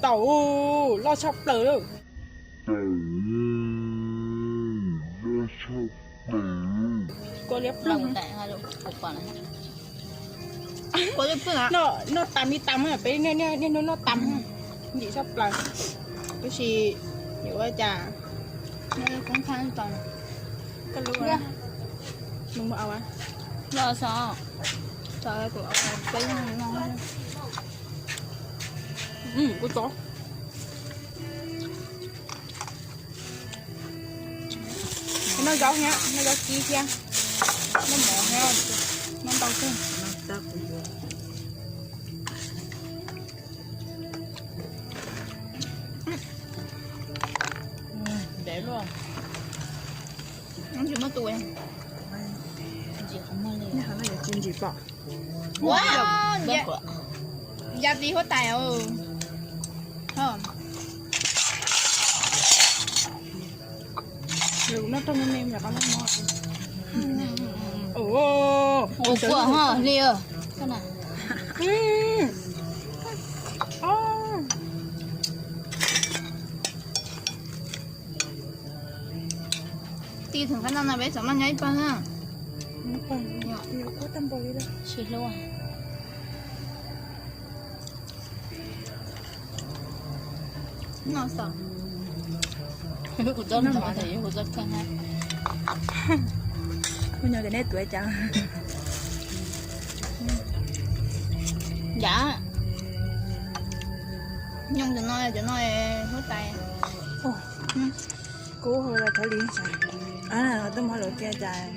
Tau, loj tshaj plaws lawm. Kua liab ploog. Noj tas li tas, peb niaj hnub noj tas, ntxim tshaj plaws. Tab sis yuav ua cas? Koj lub, nws mus au, los so, so kuv peb no. Kuv tso. Noj zaub thiab, noj zaub kib thiab, noj mov thiab, noj ntau kawg. Ntev luaj. Tsis muaj tus, ntsim qhov muag li. Tsis ntsim pom. Ya tiv huab tais. Noj rooj me me, ua kuaj ho li. Tig thwm qab no no peb txom maj nyob ib pawg na. Tsis hlub. Noj xav. Kuv txob ntxov tes kuv txob kheej na. Kuv nyob tias nej tuav cas. Yam, nyob cov no, cov no huab tais. Kuv hau los thov li. Twb muab lawv kiag cas.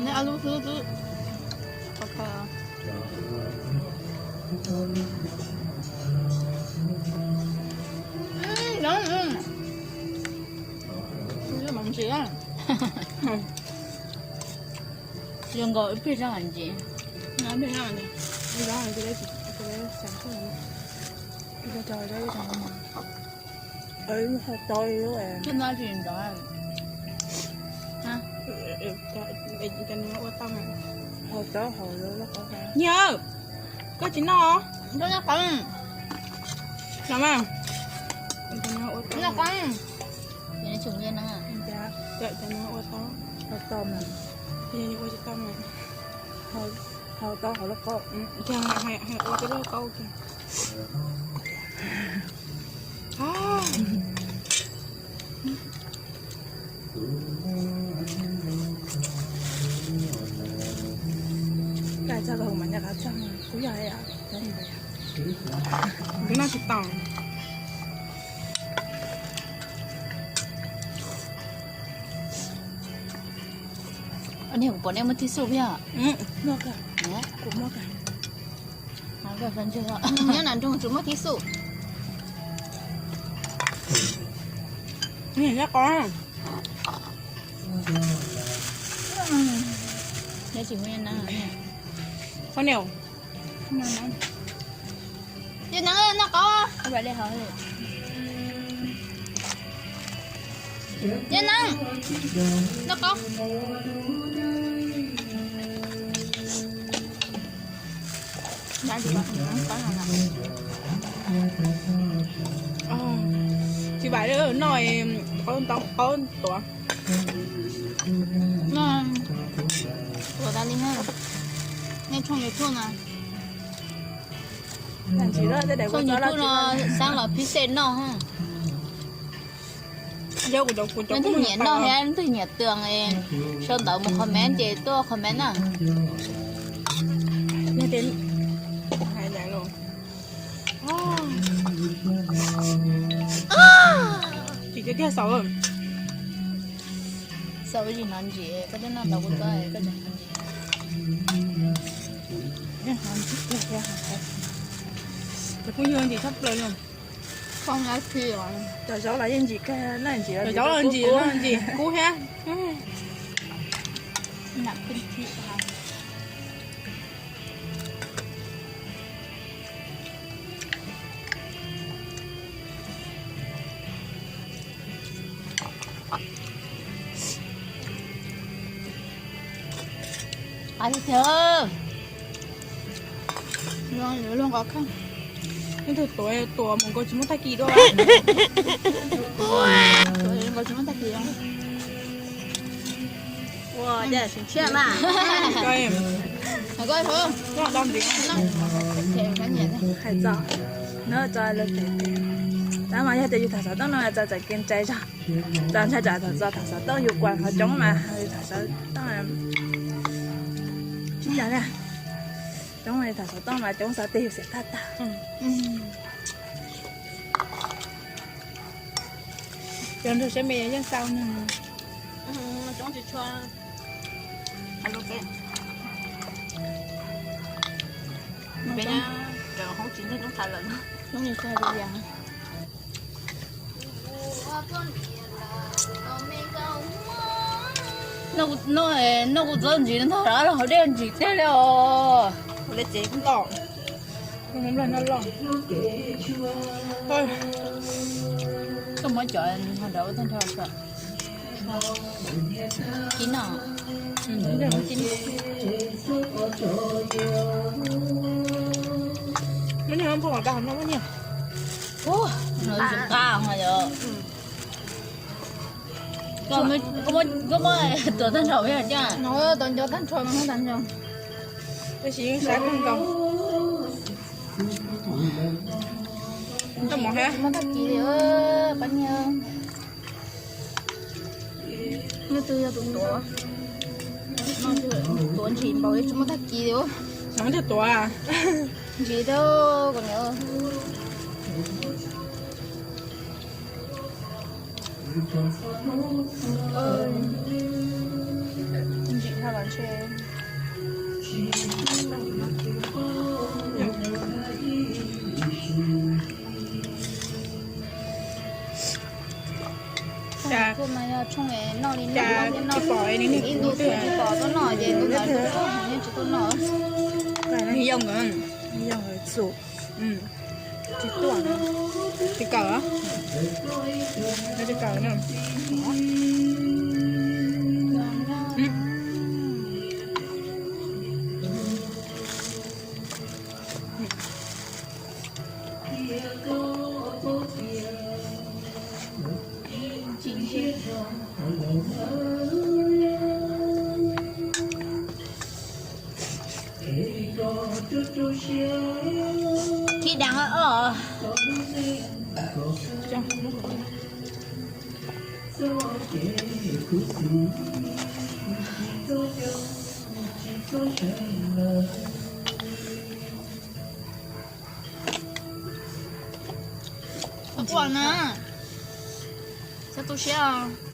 Nej ob lub xwb xwb. Zoo nkaus ib pliag zoj ntsis. Ho tau, ho tau hauv lub qab. Nyiaj, koj tsis noj os? Noj qab. Noj qab. Ua tau mas, ua tsis tau mas, hau tau hauv lub qab. Ua tej lub qab ua kiag. Kuv noj tsis tau. Kuv pom nej muaj tib xub thiab. Nyob nram nroog tsuas muaj tib xub. Nyob qo. Nyob tsis muaj nab. Koj niam. Yawg Neeb, noj qaub. Yawg Neeb, noj qaub. Tsis vam li, noj qaub ntau, qaub tuav. Tuav tas li na. Nej tshooj YouTube no, tshooj YouTube no xab los phib xej noj. Leej twg nyiam noj thiab leej twg nyiam tws, sau ntawv mus comment ces tuaj comment na. Tsis tiag tiag xaus. Xaus tsis hnov ntsis, koj twb noj ntau kuv txob koj tsis hnov ntsis. Cov phooj ywg ntsim tshaj plaws li. Cov zaub los yeej ntsim kawg, cov zaub los ntsim, noj ntsim kub thiab. Qab tiag tiag. Luag nqos kheej. Leej twg tuav, tuav mus nkaus tsis muaj tag kis dua. Nkaus tsis muaj tag kis. Ua cas tsis tshiab mas. Hais txog, no tso lawv tias, tab mas yog tias yus tham xov tooj no txawm txawm kev ntsa zog, txawm ntshai tsam thaum txog tham xov tooj yus kuam qhov coob mas yus tham xov tooj tsis cas li. Coob li tham xov tooj mas coob xav tias yus xiam tag tag. Cov nrog seb me yeej tau no. Coob tsis tshua. Peb na, cov hoob tsis nteg coob tshaj lawm. Coob tsis tshua li yas. Noj kuv txob ntsis ntag los hauv dej ntsis tiag li os. Ua li ces kuv loj. Nplag noj loj. Koj muab cov ho nrad ua tag nrho. Kib no. Muab niag npog kom tau hauv no muab niag. Ub, no tsis qab ho yom. Koj muab tuav tag nrho me coj. No tuav nco tag nrho no tag nrho. Tab sis yeej sab kawg nkaus. Tsis muaj tag kis li, pab niag. Leej twg yog tus tuav, tuav ntsim npaum li tsis muaj tag kis li. Xyov leej twg tuav. Ntsim tau kuv niam. Ntsim tau los ntshe. Tuaj mas yog tshooj noj li no, ib ntu twg tsis pom tuaj noj ces ntu ntawd tuaj, yeej tsis tuaj noj. Yooj, yooj txus. Tsis tuaj, tsis kawm, tsis kawm na. Kib dab os. Ua na, txhob tu siab os.